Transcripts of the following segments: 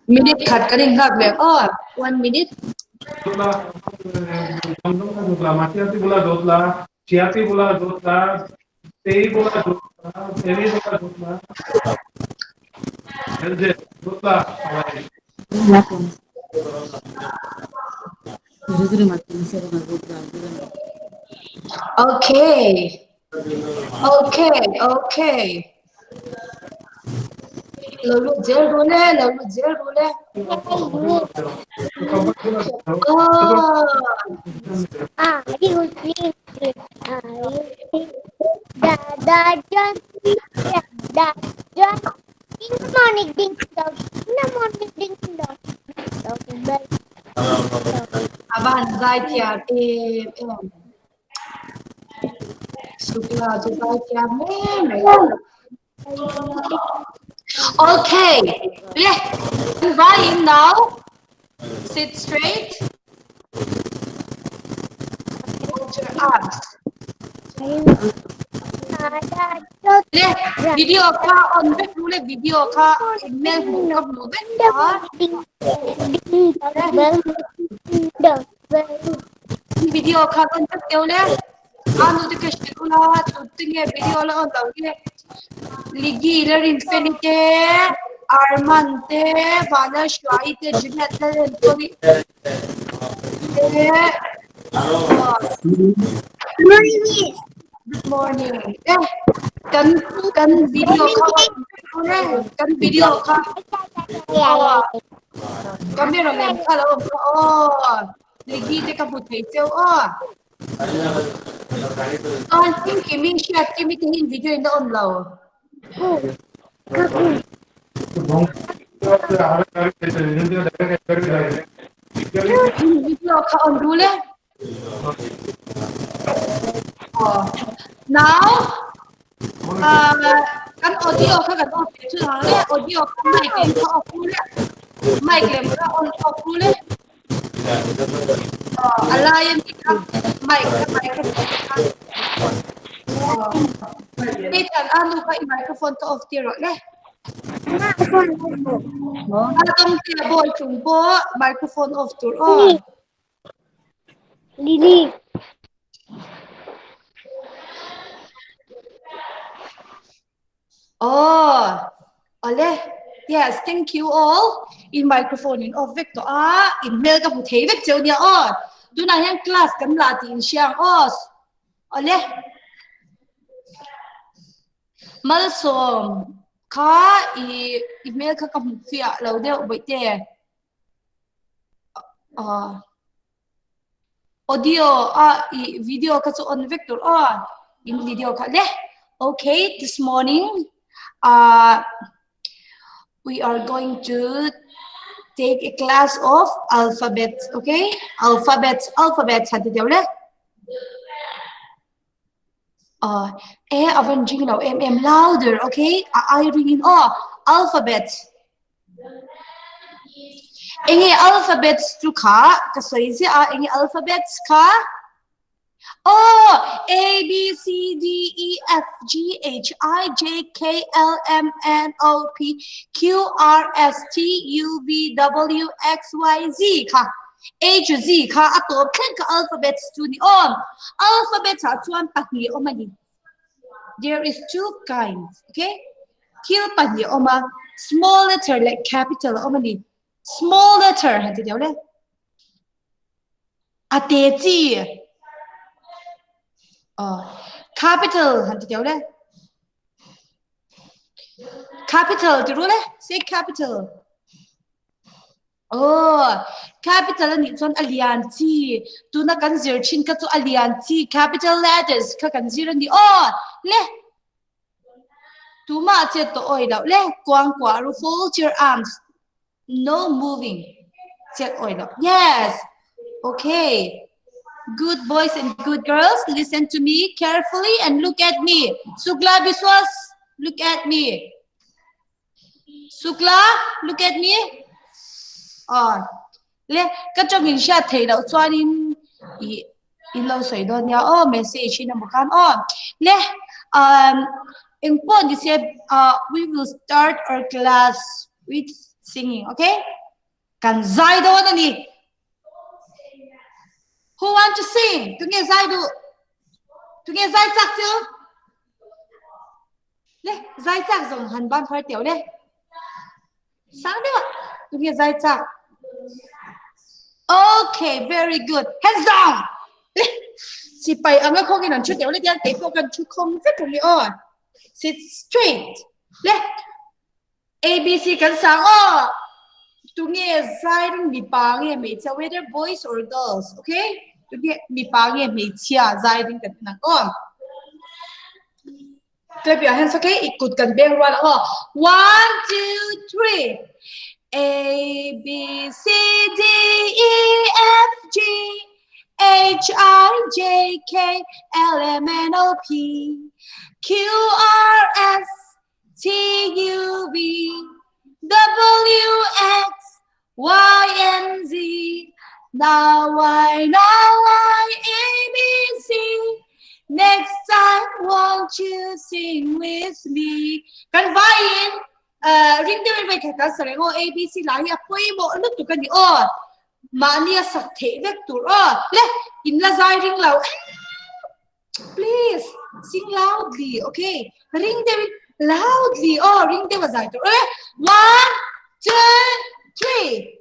Minute khat kan inghak leh aw, one minute. Okay. Okay, okay. Lo lut zel ru le, lo lut zel ru le. Oh. Avan zai thiam em em. Sukla chu zai thiam em mai. Okay. Le, vai now. Sit straight. Hold your arms. Le, video kha on vek ru le video kha email hmu ka hmu vek a. Video kha on vek teu le. Anu te ka hrilh ula tute nge video la on lo hi. Ligi le Rinfeli te, Arman te, Vanlalhruaii te, Juliet te Rentawli te. Good morning. Eh, kan kan video kha kan video kha camera lem kha lo awm kha aw. Ligi te ka hmu thei cheu aw. Chuan Kimkimi hriat Kimi te hian video in a awm lo. Video kha on rul e. Now, kan audio kha kan off leh thul ang le. Audio kha mic lem kha off rul e. Mic lem kha on off rul e. A lai a nih kha mic kha microphone kha. Nathan a nu kha i microphone ka off tir rawh le. A tawng te a bawi chung pawh microphone off tur aw. Lily. Oh, ale. Yes, thank you all. In microphone in off vek tawh a, in hmel ka hmu thei vek cheu nia aw. Tunah hian class kan la tih in hria ang aw. Ale. Malsawm kha i i hmel kha ka hmu fiah lo deuh bawihte. Ah. Audio a i video kha chu on vek tur aw in video kha le okay this morning uh we are going to take a class of alphabets okay alphabets alphabets han ti deuh le uh e avan ring lo em em louder okay a ai ring in aw alphabet Enge alphabets chu kha ka sawi ziah a, enge alphabets kha? Aw, A, B, C, D, E, F, G, H, I, J, K, L, M, N, O, P, Q, R, S, T, U, V, W, X, Y, Z kha. A to Z kha a tawp thleng kha alphabets chu ni awm. Alphabets ah chuan pahnih awm a ni. There is two kinds, okay? Thil pahnih a awm a, small letter leh capital a awm a ni. Small letter han ti deuh le. A te chi. Oh, capital han ti deuh le. Capital ti ru le, say capital. Oh, capital a nih chuan a lian chi. Tuna kan zir thin kha chu a lian chi. Capital letters kha kan zir a ni. Oh, le. Tumah chet tawh awi loh le. Kuang kuah ru fold your arms. No moving. Chet awi loh. Yes. Okay. Good boys and good girls, listen to me carefully and look at me. Sukla Biswas, look at me. Sukla, look at me. Aw, le ka tawng in hriat theih loh chuanin i in lo sawi dawn nia aw message in a hmu khan aw. Le, um, Engpawh ni se ah we will start our class with singing okay? Kan zai dawn a ni. Who want to sing? Tunge zai duh? Tunge zai chak chu? Le, zai chak zawng han ban phar teuh le. Sang deuh ah. Tunge zai chak? Okay, very good. Hands down. Le, sipai anga khawngin an thu teuh le tiang kei pawh kan thu khawng vek ang i aw. Sit straight. Le, ABC kan sang aw. Tunge zai ring mipa nge hmeichhia whether boys or girls okay tunge mipa nge hmeichhia zai ring kan nang aw. Clap your hands okay i kut kan beng rual ang aw. 1 2 3 A B C D E F G H I J K L M N O P Q R S T U V W X Y and Z Now I know I A B C Next time won't you sing with me Kan vaiin uh, ring deuhin vai khat kan sa reng aw A B C lai hi a pawimawh lutuk a ni aw mahni a sak theih vek tur aw le in la zai ring lo Please sing loudly, okay? Ring deuhin loudly aw, ring deuh a zai tur. Okay? One, two, three.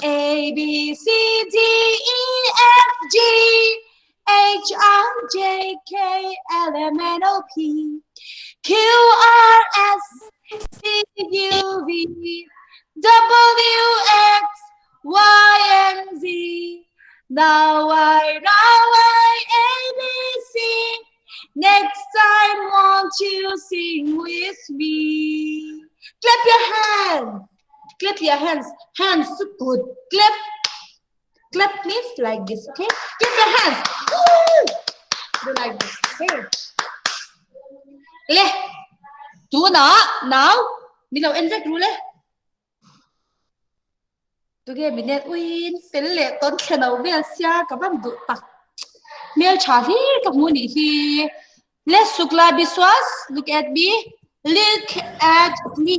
A B C D E F G H I J K L M N O P Q R S T U V W X Y and Z. Now I know I A B C. Next time won't you sing with me? Clap your hands. Clap your hands. Hands so good. Clap. Clap please like this, okay? Clap your hands. Woo! Do like this, okay? Le. Tu na now. Mi lo en vek ru le. Tunge minute uiin fel leh tawn thlen lo vel sia ka van duh tak. Hmel tha hlir ka hmu nih hi. Le Sukla Biswas, look at me. Look at me.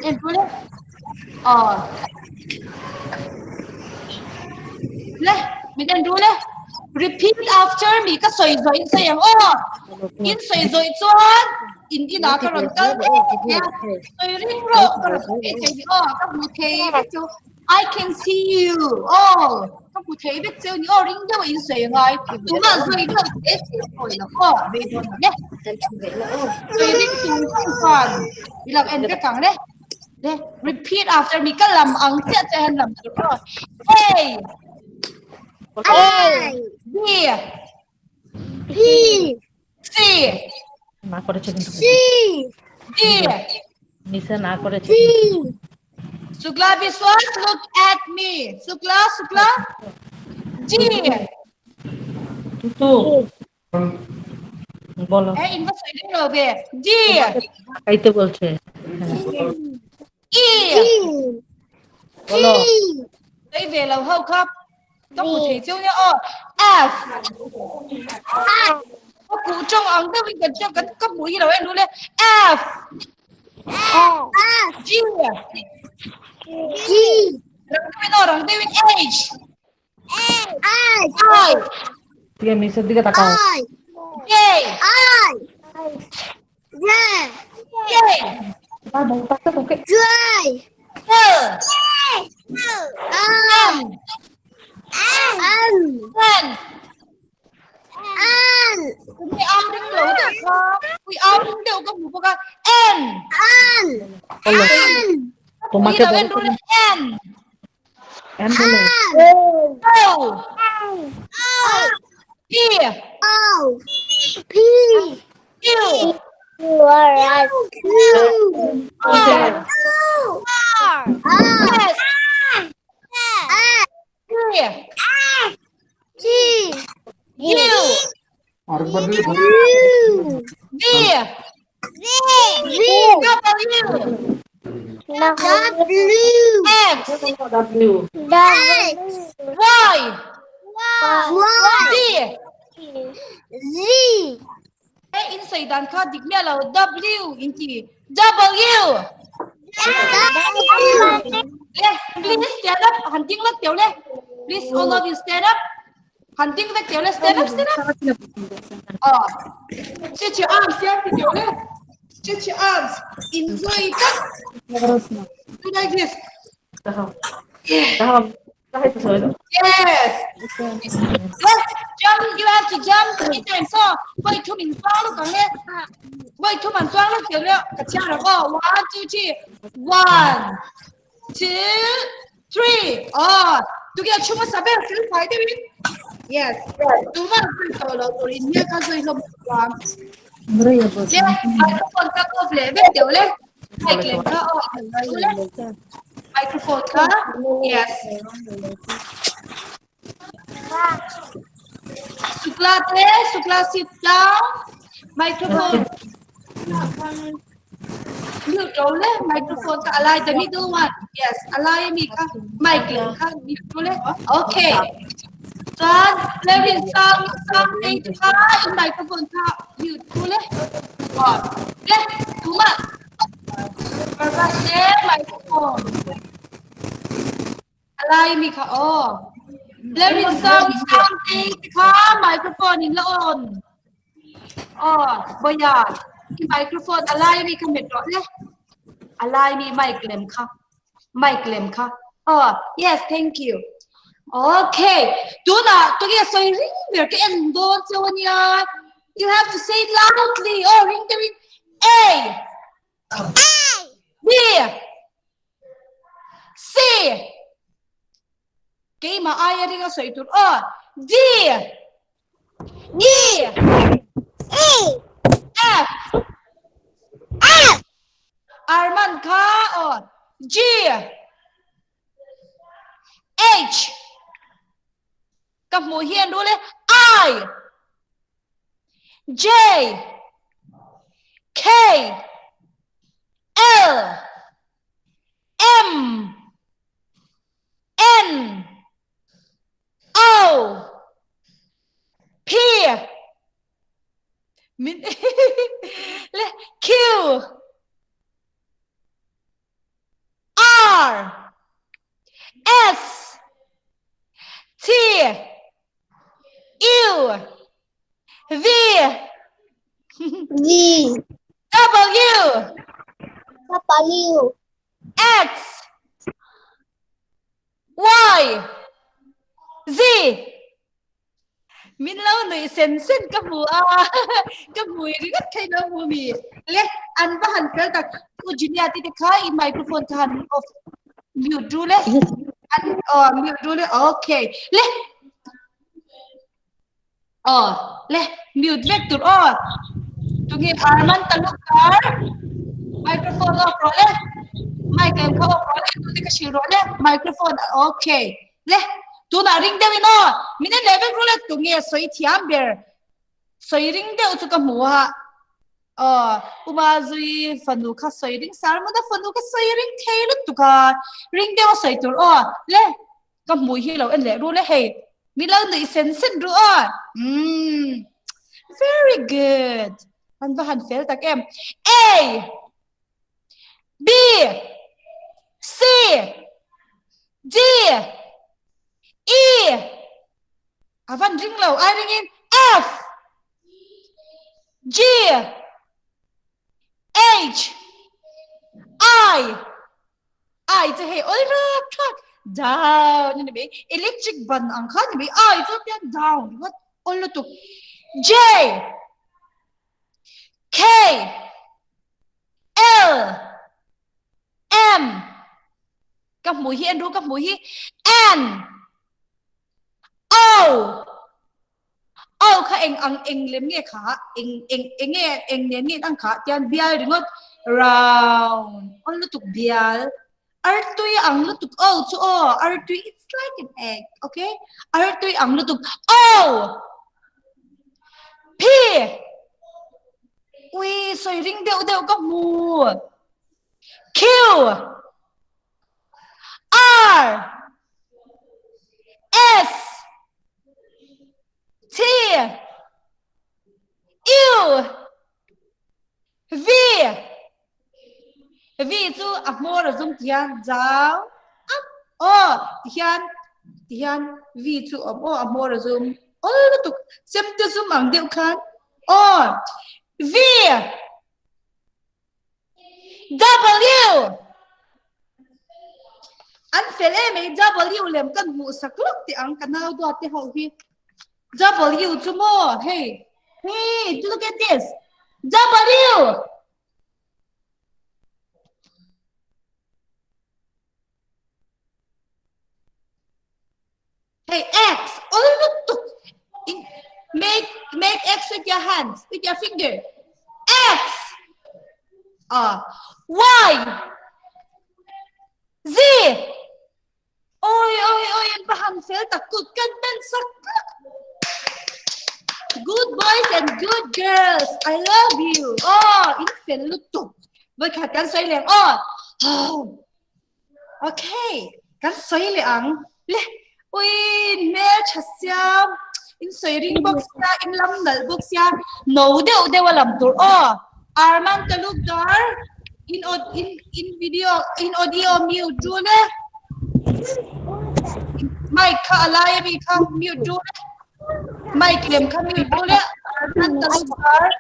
En ru le. Aw. Le, min en ru le. Repeat after me ka sawi zawih sawi ang aw. In sawi zawih chuan in inah ka rawn kal mek a, sawi ring rawh ka rawn hmu thei ni aw, ka hmu thei vek chu I can see you aw, ka hmu thei vek cheu ni aw, ring deuh a in sawi angai, tunah sawi deuh te se sawi lo aw, vei dawn ang e, sawi ring tur chung khan i lo en vek ang le, le repeat after me ka lam ang chiah chiah hian lam tur aw, A A B B C না করেছে কিন্তু C D মিসে না করেছে D Sukla Biswas, look at me. Sukla, Sukla. G. কিন্তু বলো Eh, in va sawi ring lo ve. D. তাকাইতে বলছে E. E বলো E Sawi ve lo ho kha. Ka hmu thei cheu nia aw. F. Ka kuh tawng ang deuh in kan hriat kan ka hmuh hi lo en ru le. F. F G. G Rang deuhin aw rang deuhin H. I I. ঠিক আছে মিসের দিকে তাকাও I J. I J K. বলতাছে তোকে J L. M M. M N. N Ui au ring lo deuh kha. Ui au ring deuh ka hmu bawk a. N. N বলো N তোমাকে Ui lo en বলছে ru le N. N বলো O. O P. O P Q. R S Q R. R S. T. T U. আরেকবার দিলে U V. V W. W X. W X Y. Y Z. Z. E in sawi dan kha dik miah lo W in ti W Le please stand up han ding lak teu le please all of you stand up han ding vek teu le stand up stand up oh stretch your arms stand up teu le stretch your arms in zui tak do like this Yes. Let's jump. You have to jump three times. So, wait two minutes. Swang lu le. Wait 2 minutes. Swang lu kang le. Ka chia ra ko. One, two, three. One, two, three. Oh, tu kia chuma sabe feel fai de win. Yes. Tu ma zui to lo tu in ye ka zui lom wang. Yeah, microphone ka ko le ve teu le. Mic le ka o. Le. Microphone ka. Yes. Sukla te, Sukla sit down. Microphone. Mute ro le, microphone ka alai the middle one. Yes, alai mi ka mic le ka mute ro le. Okay. Chuan Levin sang sang ei te kha in microphone kha mute ru le. Le tuma. Parvas te microphone. Alai mi kha aw. Levin sang sang ei te kha microphone in la on. Aw bawia i microphone alai mi kha met rawh le. Alai mi mic lem kha. Mic lem kha. Aw yes thank you. Okay tunah tunge sawi ring ber ka en dawn cheu ania. You have to say it loudly. Aw ring deuhin A B C Keimah aia ring a sawi tur aw D E E F F Arman kha aw G H Ka hmuh hian rul e I J K L M N O P Min le Q R S T U V V W W X Y Z Min lo nuih sen sen ka hmu a, ka hmui ringawt kha in lo hmu mi. Le an va han fel tak U Junia ti te kha i microphone kha han off mute ru le. An oh mute ru le okay. Le oh le mute vek tur aw. Tunge Arman Talukdar microphone off rawh le. Mic lem kha off rawh le tu te ka hrilh rawh le microphone okay. Le tunah ring deuh in aw min en leh vek ru le tunge sawi thiam ber sawi ring deuh chu ka hmu a aw Uma zui fanu kha sawi ring sar maw na fanu kha sawi ring thei lutuk a ring deuh a sawi tur aw le ka hmui hi lo en leh ru le hei min lo nuih sen sen ru aw umm very good an va han fel tak em A B C D E A van ring lo ai ring in F G H I I chu hei ol rak thak down ni mai electric ban ang kha ni mai I chu pian down ringawt ol lutuk J K L M ka hmu hi en ru ka hmu hi N O O kha eng ang eng lem nge kha eng eng eng nge eng nen nge ang kha tian bial ringawt round on lutuk bial artui ang lutuk O chu o artui it's like an egg okay artui ang lutuk O P Ui sawi ring deuh deuh ka hmu Q R S T V V chu a hmawr a zum tihian zau up aw tihian tihian V chu awm aw a hmawr a zum awl lutuk chemte zum ang deuh khan aw V W An fel em ei W lem kan hmuh sak lawk teh ang ka nau duat te ho hi W chu maw hei hey look at this W Hey X ol lutuk in make make X with your hands with your finger X ah Y Z Oi oi oi an pahan fel tak kut kan ben sak Good boys and good girls I love you oh in fel lutuk voi khat kan soi leng oh Okay, kan sawi leh ang. Le, ui, hmel tha sia, in sawi ring bawk sia, in lam nalh bawk sia, no deuh deuh a lam tur aw. Arman Talukdar, in in in video, in audio mute ru le. Mic kha a lai ami kha mute ru le. Mic lem kha mute ru le. Arman Talukdar.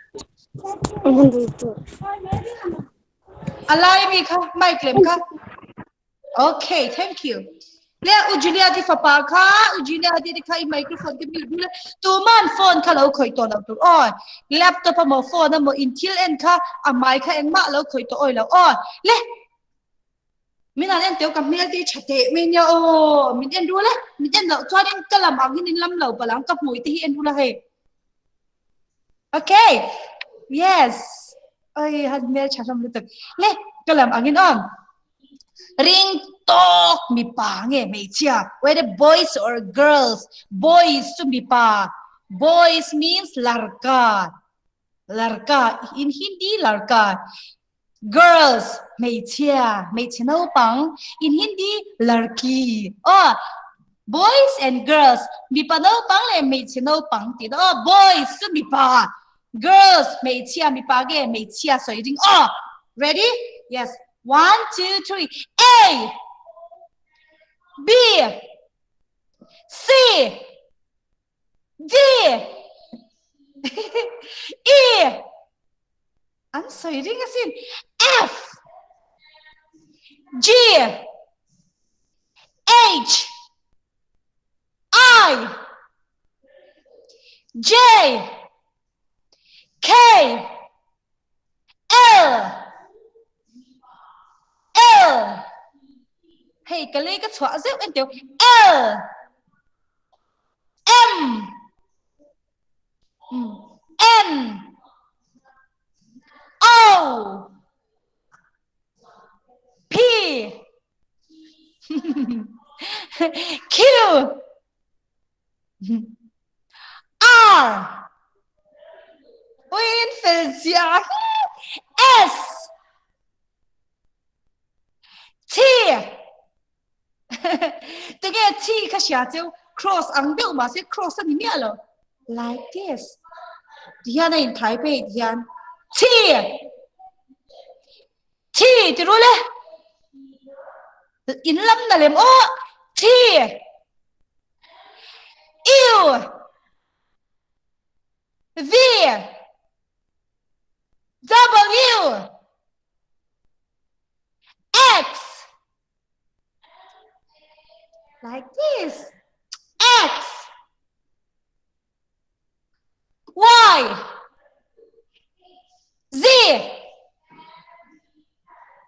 A lai mi kha mic lem kha. Okay, thank you. Le u Julia di fapa kha, u Julia di di kha i microphone ke mute le. Tu man phone kha lo khoi to lo tur oi. Laptop a mo phone a mo in thil en kha a mai kha engmah lo khoi to oi lo oi. Le min an en teu ka hmel te tha te mai nia aw min en ru le min en loh chuan in ka lam ang hin in lam lo palang ka hmui te hi en ru la hei okay yes oi han hmel tha hlawm lutuk le ka lam ang in awm ring tawk mipa nge hmeichhia whether boys or girls boys chu mipa boys means larka Larka, in Hindi larka. Girls, hmeichhia, hmeichhe naupang, in Hindi larki. Aw, boys and girls, mipa naupang leh hmeichhe naupang tih dawn. Aw, boys chu mipa, girls hmeichhia, mipa nge hmeichhia sawi ring. Aw, ready? Yes. One, two, three. A, B, C, D E an sawi ring asin F G H I J K L L Hei ka lei ka chhuah zeuh en teu L M N O P Q R Uin fel zia S T Tinge T kha hria cheu cross ang deuh mahse cross a ni miah lo like this tihian a inthai phei tihian T T ti ru le in lam na lem aw T U V W X Like this. X. Y. Z.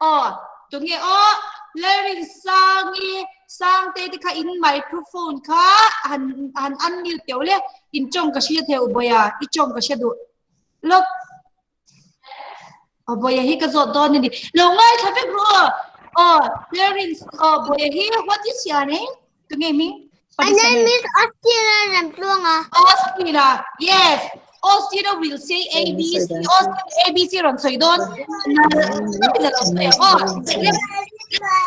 Aw, tunge aw, Lerin Sangi, Sangte te kha in microphone kha han han unmute teu le, in chong ka hria theu boya, i chong ka hria duh. Look, Aw Bawiha hi ka zawt dawn a ni. Lo ngaithla vek ru aw. Aw Clarence aw Bawiha hi what is your name? Tunge hming? My name is Austina Ramtluanga. Austina, yes. Austina will say A B C. Austina A B C rawn sawi dawn. Na na lo sawi ang aw.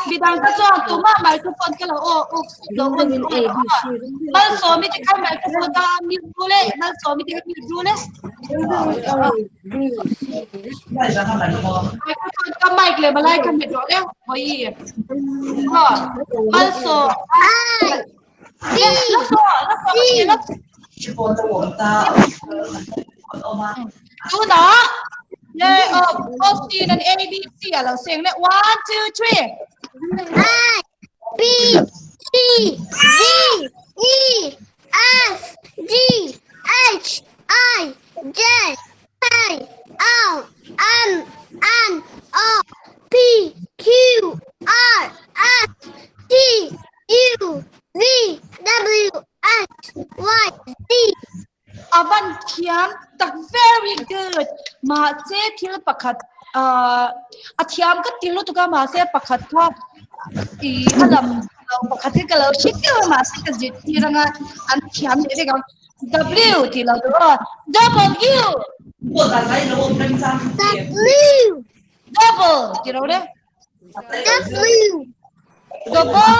Midang ka chuan tuma microphone ka lo aw off lo on on aw. Malsawmi te khan microphone ka mute ru le. Malsawmi te kha mute ru le. Microphone ka mic le malai ka mute rawh le. Hoi. Aw. Malsawm. I B C Tunah le Austin an A B C a lo seng le 1 2 3 I B C D E F G H I J K L M N O P Q R S T U V W X Y Z. A van thiam tak very good. Mahse thil pakhat uh, a thiam ka ti lutuk a mahse pakhat kha i a lam lo pakhat hi ka lo hre deuh a mahse ka zirtir anga an thiam leh vek ang. W ti lo tur aw. W W double ti lo le. W Double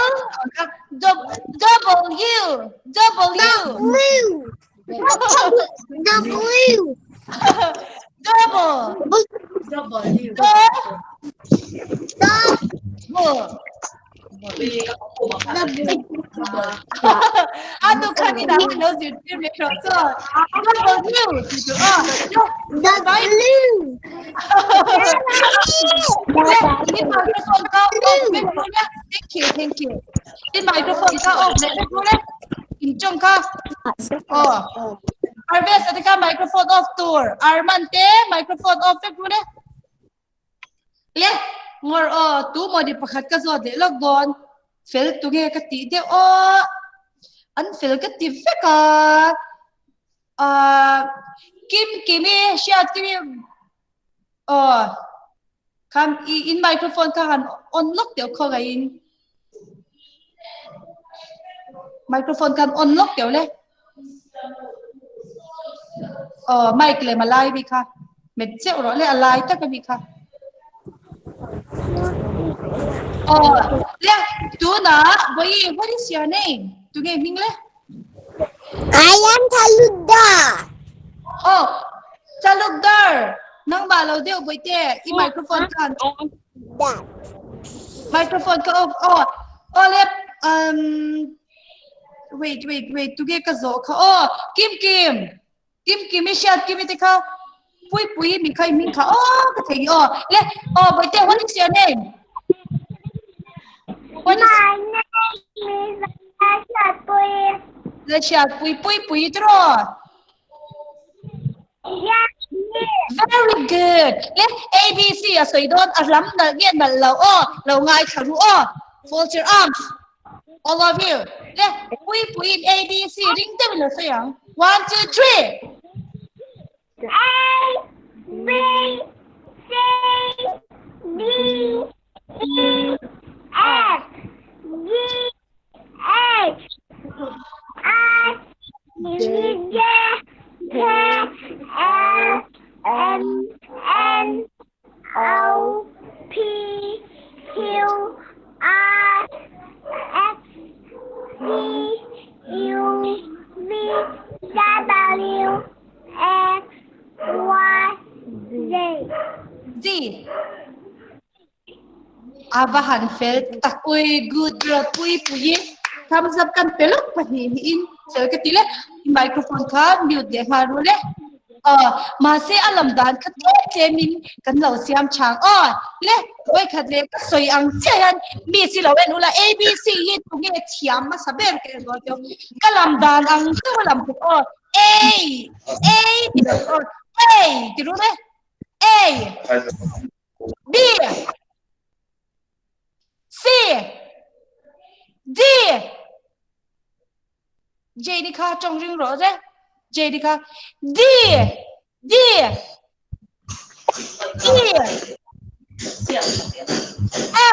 W W W Double W Double A tu khan in ang lo zirtir mai rawh chuan W ti tur aw. W In microphone ka off vek ru le. Thank you, thank you. In microphone ka off leh vek ru le. In tawng kha. Aw. Parvez ate kha microphone off tur. Arman te microphone off vek ru le. Le ngawr aw tu maw ni pakhat ka zawt leh lawk dawn. Fel tu nge ka tih deuh aw. An fel ka ti vek a. Ahh Kim Kimi hriat Kimi aw khan i in microphone kha han on lawk deuh khaw ngaiin microphone khan on lawk deuh le aw mic lem a lai mi kha met cheuh rawh le a lai tak a mi kha aw le tunah Bawihi what is your name tunge hming le I am Talukdar. Oh, Talukdar. Nangmah lo deuh boite. I microphone kan. That. Microphone ka off. Oh, oh le wait wait wait tuge ka zo kha. Oh, Kim Kim. Kim Kim i hriat Kim i te kha. Pui pui mi kha i hming kha. Oh, ka thei oh. Le oh boite what is your name? What is My name is Lashatpui. Le hriat pui pui pui tiraw? Yes. Very good. Le A B C a sawi dawn a lam nalh nge nalh lo aw lo ngaithla ru aw. Fold your arms. All of you. Le pui pui in A B C ring deuh in lo sawi ang. 1 2 3. A B C D E F G H I J K L M N O P Q R S T U V W X Y Z. Z. A va han fel tak ui good girl pui pui i thumbs up kan pe lawk pahnih niin fel ka ti le microphone kha mute leh nghal ru le aw mahse a lam dan kha tlem tlem in kan lo siam chang aw le vawikhat leh ka sawi ang chiah hian mi si lo en ula abc hi tunge thiam hmasa ber ka en rual teuh ka lam dan ang deuh a lam bawk aw A A ti lo aw A ti ru le A B C D J ni kha tawng ring rawh re J ni kha D D E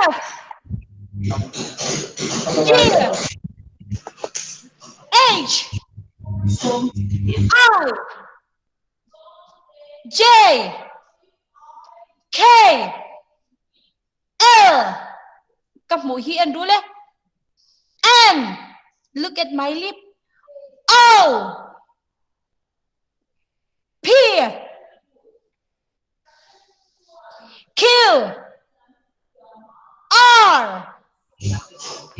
F G H I J K L. Ka hmuh hi en ru le. N. Look at my lip. O. P. Q. R.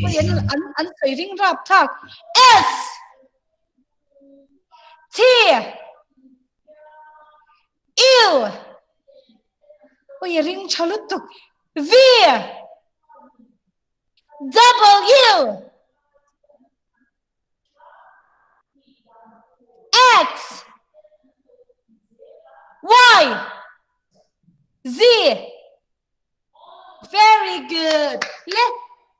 Oi, an, an, an sawi ring rap thlak. S. T. U. Oi, a ring tha lutuk. V. W. X. Y. Z. Very good. Le,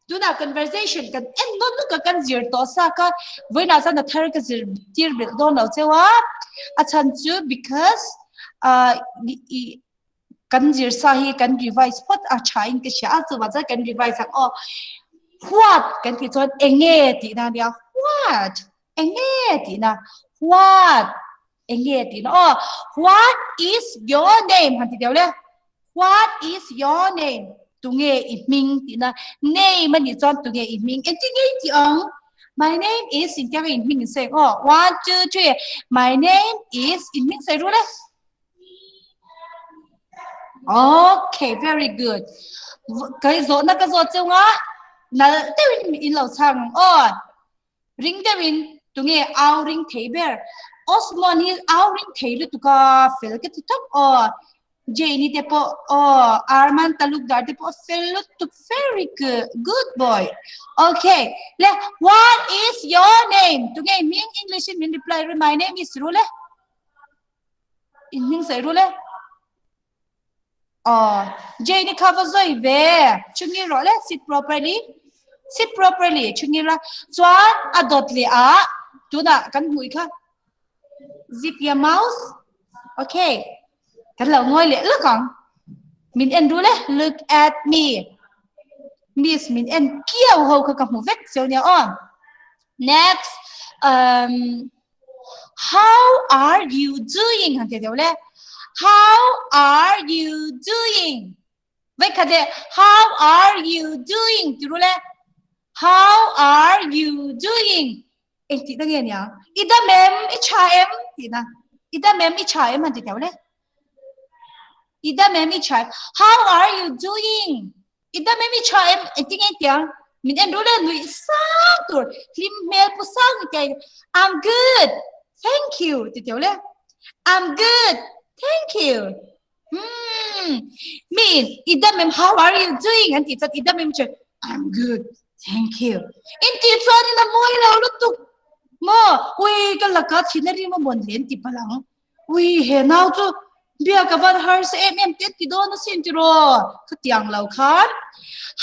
tuna conversation kan en non nu ka kan zir to sa ka voina chan a thar ka zir tir bil don lo chewa. A chan chu because uh, i kan zir sa hi kan revise phot a tha in ka hria a chuvang chuan kan revise ang aw what kan tih chuan enge tih na nia what enge tih na what enge tih na aw what is your name han ti deuh le what is your name tunge i hming tih na name a nih chuan tunge i hming engtin nge i tih ang my name is intiang in hming in sawi ang aw one two three my name is in hming sawi ru le Okay, very good. Kai zo na ka zo chunga nal deuhin in lo chang aw. Ring deuhin tunge au ring thei ber. Osmond hi au ring thei lutuka fel ka ti top aw. Jane te pawh aw Arman Talukdar te pawh fel lutuk very good good boy. Okay, le what is your name? Tunge hming English in min reply ru my name is ru le. In hming sawi ru le. Aw, Jane kha va zawi ve. Chungi rawh le, sit properly. Sit properly, chungi ra. Chuan a dawt leh ah, tunah kan hmuh kha. Zip your mouth. Okay. Kan lo ngawi leh lawk ang. Min en ru le, look at me. Miss min en kiau ho kha ka hmu vek cheu nia aw. Next, um, How are you doing? Han ti deuh le. How are you doing? Vai khat le how are you doing ti ru le. How are you doing? Eng ti na nge nia? I dam em? I tha em? Ti na. I dam em? I tha em han ti deuh le. I dam em? I tha em? How are you doing? I dam em i tha em engtin nge tiang min en ru le nui sang tur hlim hmel pu sang ni tiang I'm good thank you ti teu le I'm good thank you hmm mi i dam em how are you doing an ti chuan i dam em chu I'm good thank you in ti chuan in a mawi lo lutuk mo ui ka laka thin a rim a mawn len ti palang Ui, he nau chu biak a van harsa em em te ti dawn asin tiraw? Khatiang lo khan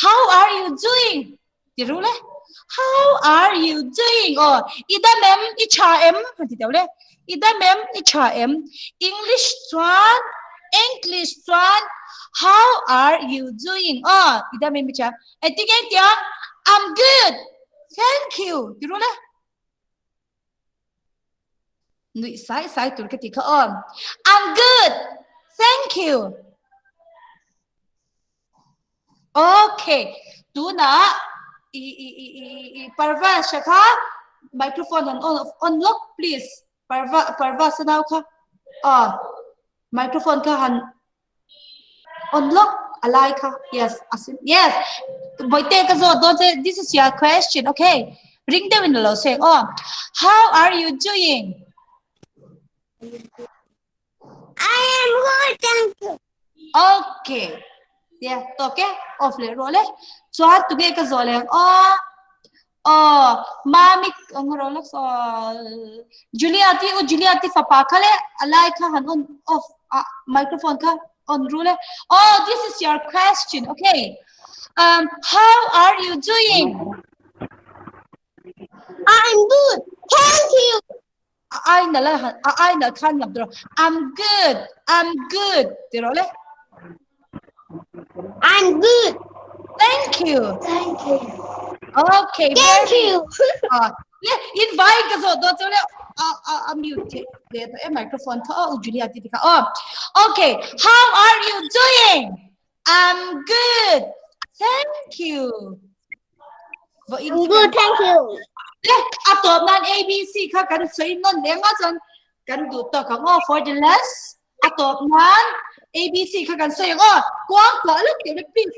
How are you doing? ti ru le. How are you doing? Aw, i dam em? I tha em? Han ti deuh le. I dam em? I tha em? English chuan English chuan How are you doing? Aw, i dam em i tha em? Engtin nge i tia? I'm good. Thank you. Ti ru le. Nuih sai sai tur ka ti kha aw. I'm good. Thank you. Okay. Tuna i i i i i parva sha kha microphone on on on lock please. Parva parva sanau kha. Ah microphone kha han on lock alai kha yes asin yes boite ka zo don che this is your question okay ring deuh in lo seng aw how are you doing I am good, thank you. okay yeah to ke off le ro le chuan tu ge ka zo leng aw aw mami ang ro lak so Julia ti u Julia ti fapa kha le alai kha han on off a microphone kha on ru le oh this is your question okay um how are you doing I'm good. Thank you. ai na la ai na khan lam tro I'm good I'm good ti ro le I'm good. Thank you. Thank you. Okay. Thank you. Uh, le invite ka zo do le a a a mute le to e microphone tho o Julia ti ka oh. Okay, how are you doing? I'm good. Thank you. Vawiin I'm good, thank you. Le, a tawp nan ABC kha kan sawi nawn leh nga chuan kan duh tawk ang aw for the last a tawp nan ABC kha kan sawi ang aw kuang kuah lek tih please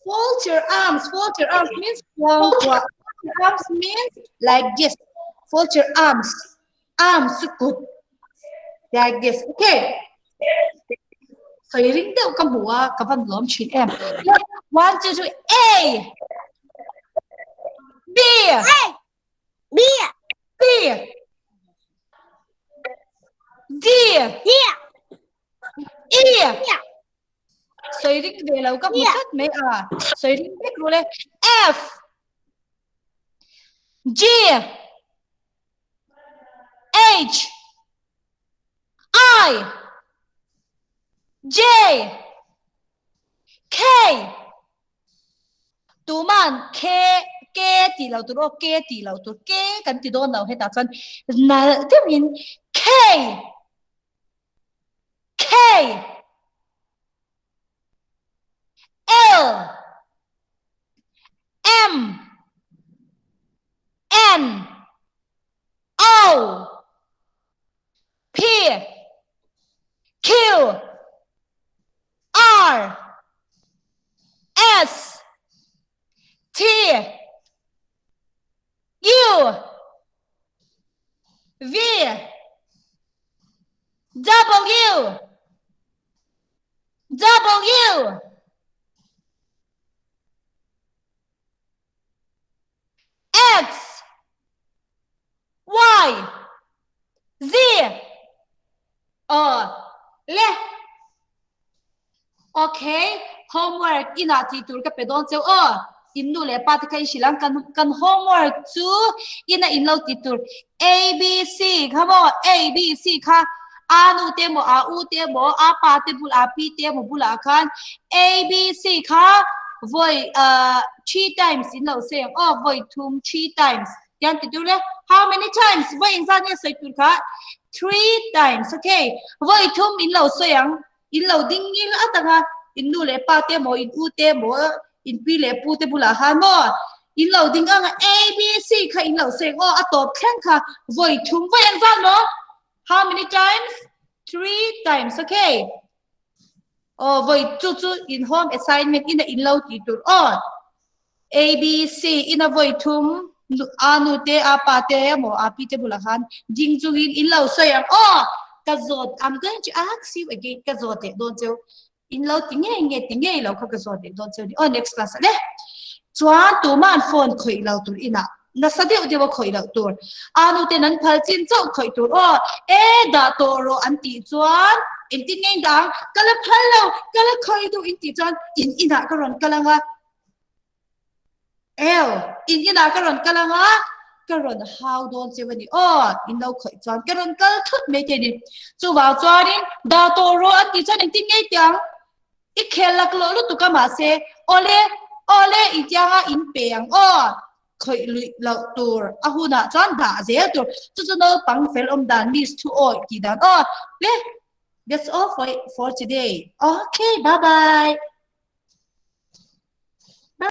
fold your arms fold your arms means kuang kuah fold your arms means like this fold your arms arms chu kut like this okay sawi ring deuh ka hmu a ka van lawm thin em one two three A B B C D D E sawi ring ve lo ka hmu tlat mai a sawi ring vek ru le F G H I J K Tuman K K ti lo tur aw K ti lo tur K kan ti dawn lo hetah chuan nalh deuhin K K L M N O P Q R S T U V W W X Y Z Aw le Okay homework inah tih tur ka pe dawn cheu aw in nu leh pa te kha i hrilh ang kan kan homework chu ina in lo tih tur A B C kha maw A B C kha a nu te emaw a u te emaw a pa te bulah a pi te emaw bulah khan A B C kha vawi ah 3 times in lo sawi ang aw vawi thum 3 times tian ti tur le how many times vawi engzat nge sawi tur kha 3 times okay vawi thum in lo sawi ang in lo ding ngil atanga in nu leh pa te emaw in u te emaw in pi leh pu te bulah khan maw in lo ding anga A B C kha in lo sawi ang aw a tawp thleng kha vawi thum vawi engzat maw how many times 3 times okay aw vawi chu chu in home assignment ina in lo tih tur aw A B C ina vawi thum a nu te a pa te emaw a pi te bulah khan ding chungin in lo sawi ang aw ka zawt I'm going to ask you again ka zawt leh dawn cheu in lo ti ngei nge ti ngei lo kha ka zawt leh dawn cheu ni aw next class ah le chuan tuman phone khawih lo tur inah nasa deuh deuh a khawih loh tur a nu ten an phal chin chauh khawih tur aw e dah tawh rawh an tih chuan engtin nge in dah ang ka la phal lo ka la khawih duh in tih chuan in inah ka rawn kal ang a Ew in inah ka rawn kal ang a ka rawn hau dawn cheu a ni aw in lo khawih chuan ka rawn kal thut mai thei a ni chuvang chuanin dah tawh rawh an tih chuan engtin nge i tih ang I khel laklawh lutuk a mahse awle awle i tianga in pe ang aw khawih luih loh tur a hunah chuan dah zel tur chu chu naupang fel awm dan miss thu awih tih dan aw le that's all for for today okay bye bye.